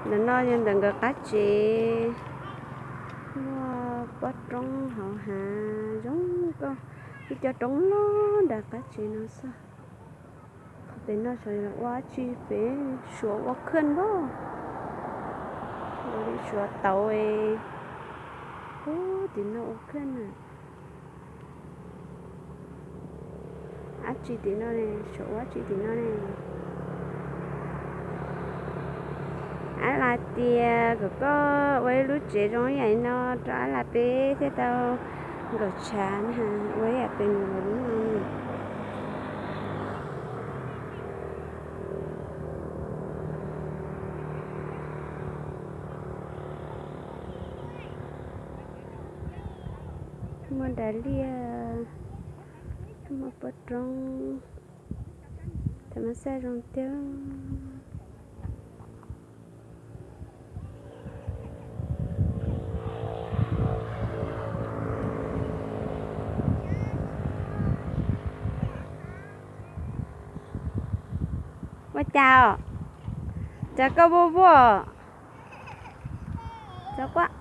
Ntawm no yog ntawm nkawd qab tsev, muaj pob roob hauv hav zoo nkauj, ib co roob loj nram qab tsev no xwb. Qhov pem no xyov ua dab tsi, pem suav ua khaj npab, ua li suav tauv, ub, tim no ua khaj na. Dab tsi tim no ne, suav ua dab tsi tim no ne? Ab Las tias kom koj ua ib lub tsev zoo ib yam no rau Ab Las peb thiaj tau nkaum tshav na, ua ib yam pem lub no. Muaj dav liaj, muaj pob roob, tham mas xaj zoo tiag. Ua cas os? Cas koj vuaj vuaj? Cov quaj.